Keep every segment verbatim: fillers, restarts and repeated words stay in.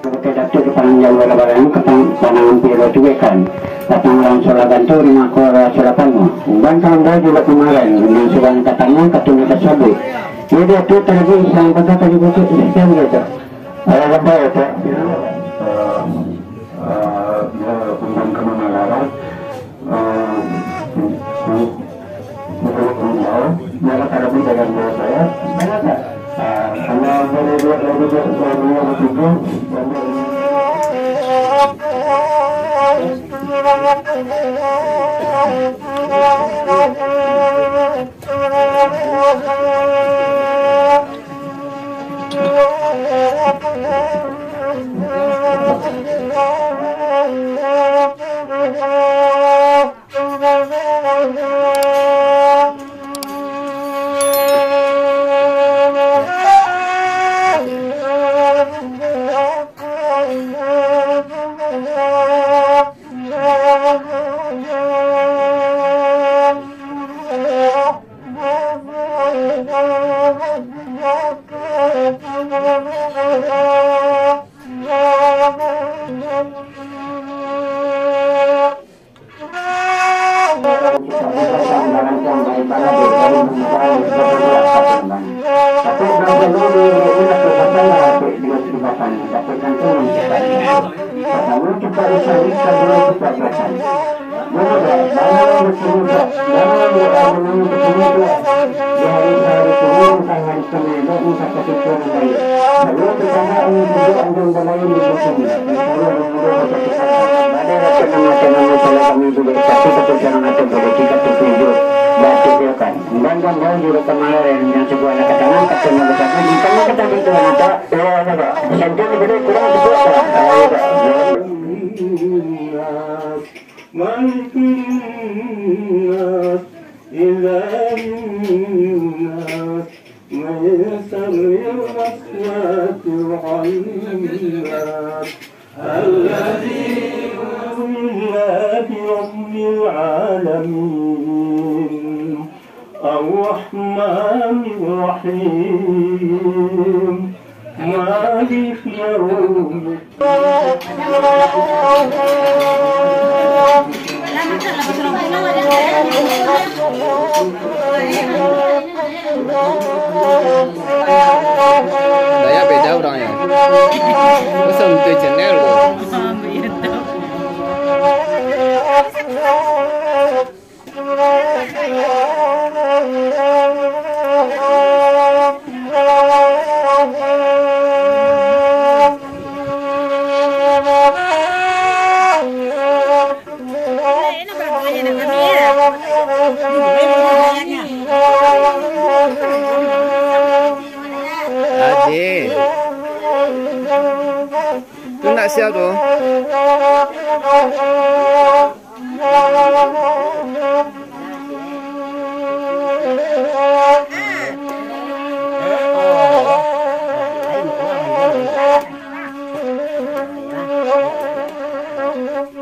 Oke, Datuak di Pananjau Barabarang, Katang, Panangan Piro Cubekan, Katang Langsung Lagantu, Rumah Kora Sulapango. Umban kawan julak kamarin, nan sudah katangan, katanya tasabuik. Jadi, itu terlebih sang kota tadi butuh sekian gitu. Ada gambar ya, Pak? Eh, eh, ya, umban kemana laras? Eh, di, di, di, di, ya, ada di dalam dua saya. Banyak tak? Eh, kalau boleh dua, dua, dua, dua, dua, dua, tiga, dan Undang-undang baru juga kemarin yang sebuah anak katangan, katanya bersama di tengah kata itu, anak tak, ya, anak tak. Sentuh ni boleh kurang cukup tak? Ah, ya, tak. الناس، ملك الناس، إله الناس، من شر الوسواس الخناس، الذي يوسوس في صدور الناس، الذي يوسوس في صدور الناس، من الجنة والناس. الرحمن الرحيم. مالك يوم الدين. Daya beda urang ya. Masa untuk channel tu. Aji. Tu nak siap tu.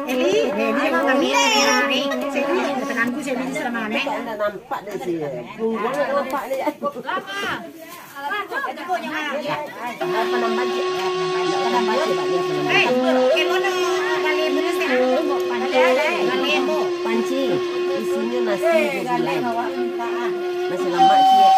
Eli, Eli, kami, eh, sini, tenangku, sini, selama ni. Nampak deh sih. Tunggu nampak ni. Panci, isinyo nasi jo gulai. Nasi lamak ciek.